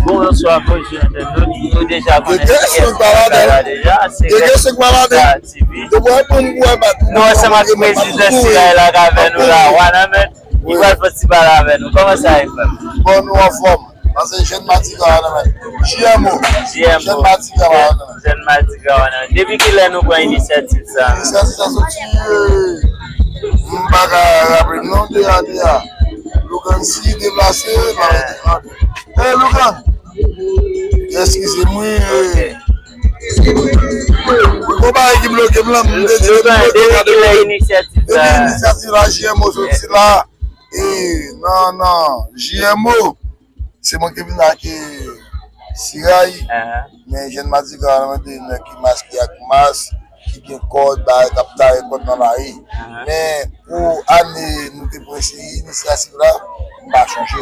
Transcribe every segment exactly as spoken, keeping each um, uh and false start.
Bonswa, bonjou entènot. Nou deja konnen se kiyès ki la deja. Se Gèsonn Baladè. T V. Nou ansanm ak prezidan Sirayla k avè nou la, Wanament. Li pral fè ti pale avè nou. Kòman sa ye, frè m? Bon, nou anfòm. Paske jèn Madigra Wanament. J M O. J M O. Jèn Madigra Wanament. Jèn Madigra Wanament. Depi kilè nou pran inisyativ sa? Inisyativ sa soti, eh, m pa ka raple m non, deja, deja. Lougan si deplase, pa mete antre. Eh, Lougan! Eskize m, wi. Gon bagay ki bloke m lan, m te di depi kilè inisyativ sa? Depi inisyativ la, J M O soti la. E, non, non, J M O, se mwen ki te vin ak, eh, Siray, men jèn Madigra la mande nèg ki maske ak mas, ki gen kòd, bagay k ap taye kòd nan lari. Men pou ane nou te pran se inisyativ la, m pa chonje l.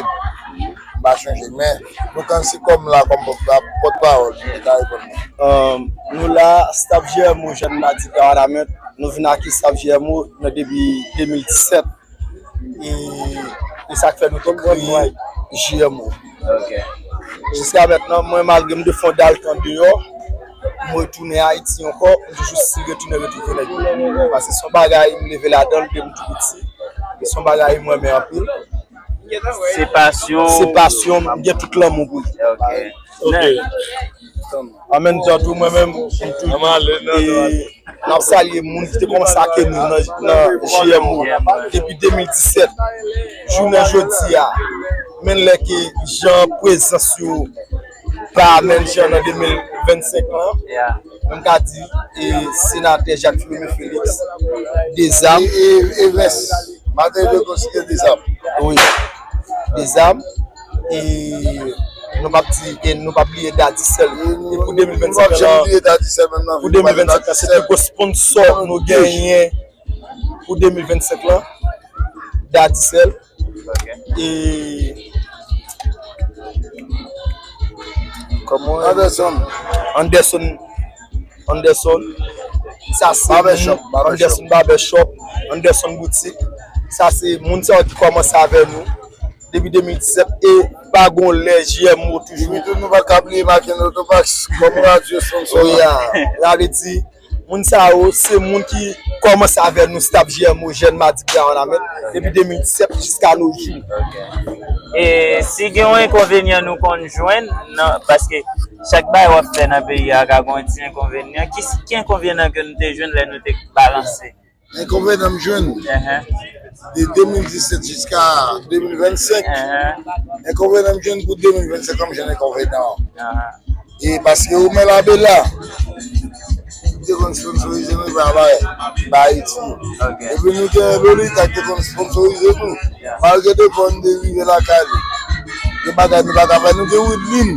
M pa chonje l. Men nou konn se kòm la kòm pòt-, pòtpawòl, nou ka reponn nou. Um, nou la, staff J M O, jèn Madigra Wanament, nou vin ak staff J M O nan depi de mil disèt. E, e sa k fè nou te kreye J M O. Jiska mentnan, mwen, malgre m te fè yon dal tan deyò, m retounen Ayiti ankò, m toujou si retounen retwouve nèg yo. Paske se yon bagay m leve ladan l depi m tou piti. E se yon bagay m renmen anpil. Se pasyon. Se pasyon m, m gen tout lanmou pou li. Ok. An menm tan tou, mwen menm, m toujou, e, n ap salye moun ki te kòmanse ake nou nan, nan J M O depi de mil disèt. Jounen jodi a, men lè ke jan prezans yo pa menm jan nan de mil vennsenk lan, men m ka di, e, senatè Jacques Philomé Félix, Dezam. E, e, Evens, Martin Luther King, Dezam. Wi, Dezam. E nou p ap di, e nou p ap bliye Dadicel. E pou de mil vennsenk lan, pou de mil vennsenk lan, se pi gwo sponsò nou genyen pou de mil vennsenk lan, Dadicel. E kòman? Anderson. Anderson. Anderson. Sa se Anderson Barbershop, Anderson Boutique. Sa se moun sa yo ki kòmanse avè nou depi de mil disèt e pa gon lè J M O toujou. Epi tou nou pa ka bliye Maken Autopax kòm radyo sponsò. Wi, a. Sa vle di, moun sa yo, se moun ki kòmanse avè nou, staff J M O, jèn Madigra Wanament, depi de mil disèt jiska nos jours. E si gen yon enkonvenyan nou konn jwenn, nan, paske chak bagay w ap fè nan peyi a ka gen yon ti enkonvenyan. Ki, ki enkonvenyan ke nou te jwenn lè nou te balanse? Enkonvenyan m jwenn de de mil disèt jiska de mil vennsenk. Enkonvenyan m jwenn pou de mil vennsenk an, m jwenn enkonvenyan an. E paske Omer Labella te konn sponsorize nou, pa ba, ba Ayiti. Epi nou gen Lolita ki te konn sponsorize nou. Malgre de fwa nou te rive lakay li, gen bagay nou pa ka fè. Nou gen Widlin,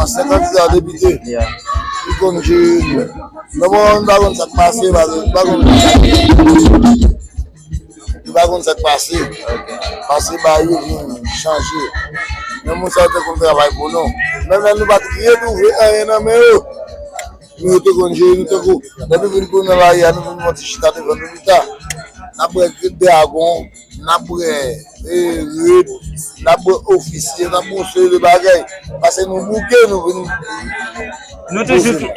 ansyen kandida depite, li konn jere nou. Men bon, nou pa konn sa k pase, paske nou pa konn, nou pa konn sa k pase. Paske bagay yo vin chanje. Men moun sa yo te konn travay pou nou. Menm lè nou pa t retwouve anyen nan men yo, nou te konn jere nou tankou, lè nou vin pou nan lari a, nou vin yon ti chita devan nou pita. N ap bwè Grid Dragon, n ap bwè, e, Red, n ap bwè Ofisye, n ap bwè yon seri de bagay. Paske nou bouke, nou vin. Nou toujou, e,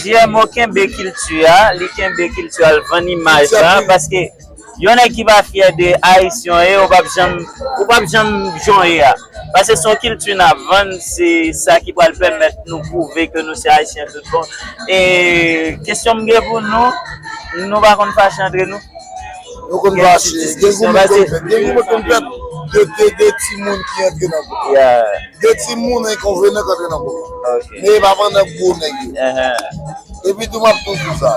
J M O kenbe kilti a, li kenbe kilti a, l vann imaj la, paske yon nèg ki pa fyè de Ayisyen w ye, ou p ap janm, ou p ap janm jan w ye a. Paske se yon kilti n ap vann, se sa ki pral pèmèt nou pwouve ke nou se Ayisyen tout bon. E kesyon m gen pou nou, nou pa konn fache antre nou? Nou konn fache, gen goumen konn fèt, gen goumen konn fèt de, de, de timoun ki antre nan gwoup. De timoun enkonvenan k antre nan gwoup. Men e pa pandan gwo nèg yo. Epi tou m ap toujou sa.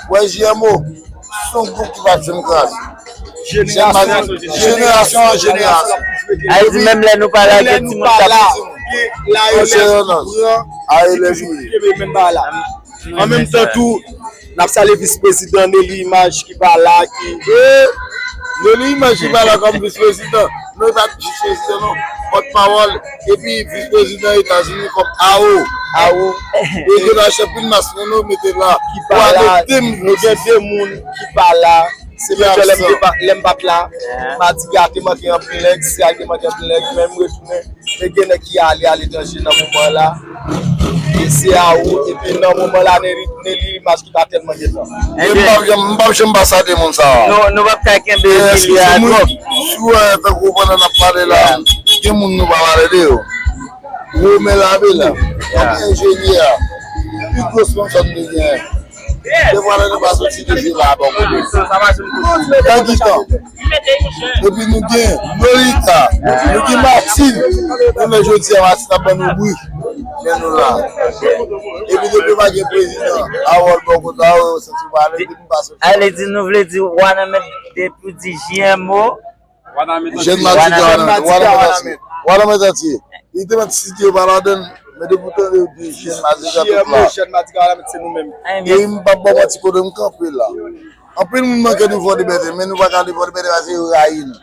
Wè J M O, se yon gwoup ki p ap janm kraze. Jenerasyon an jenerasyon. Jenerasyon an jenerasyon. A di menm lè nou pa la, gen timoun k ap pran. An menm tan tou, n ap salye vis prezidan Nelly Image ki pa la, ki. Nelly Image ki pa la kòm vis prezidan. Non, e pa t vis prezidan, non. Pòtpawòl, epi vis prezidan Etazini kòm A O. A O. E yo te achte anpil mas pou nou mete la. Ki pa la, nou gen de moun ki pa la. Se menm jan lè m te pa, lè m pa t la. Madigra te manke anpil nèg, Siyal te manke anpil nèg, men m retounen. Men gen nèg ki ale aletranje nan moman la. E se a ou, epi nan moman la, Nelly, Nelly Imaj ki pa tèlman gentan. E m p ap janm, m p ap janm pa salye moun sa a. Nou, nou p ap ka kenbe Nelly a twòp. Si w wè, tankou pandan n ap pale la, gen moun nou pa pale de yo. Romain Labella, ap enjenyè a. Pi gwo sponsò nou te genyen. Defwa lè nou pa soti depi la bò kote. Nan gitan. Epi nou gen Lolita, nou gen Martine. Jounen jodi a, Martine ap ban nou bri. Men nou la. Epi depi pa gen prezidan, Harold bò kote a, yo santi pale, depi pa soti. Ale di nou vle di Wanament depi w di J M O. Jèn Madigra Wanament. Wanament antye. Li te mèt site yo pa ladann, men depi w tande yo di Jèn Madigra tout la. Jèn Madigra Wanament se nou menm. E m p ap ba w manti kote m kanpe la. Anpil moun manke nou Fòdibète, men nou pa ka ale Fòdibète paske yo rayi nou.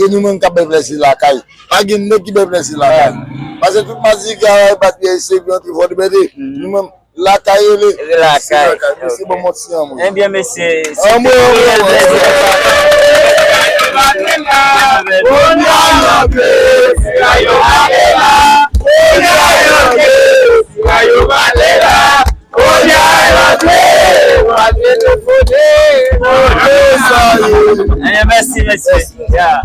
E nou menm k ap bay plèzi lakay. Pa gen nèg ki bay plèzi lakay. Paske tout Madigra yo bat pyè se vle antre Fòdibète. Nou menm lakay rele. Rele lakay. Se lakay. Mesye, ban m yon ti anmwe. Ebyen, mesye, se te yon plèzi. Ebyen, mèsi, mesye. Yeah.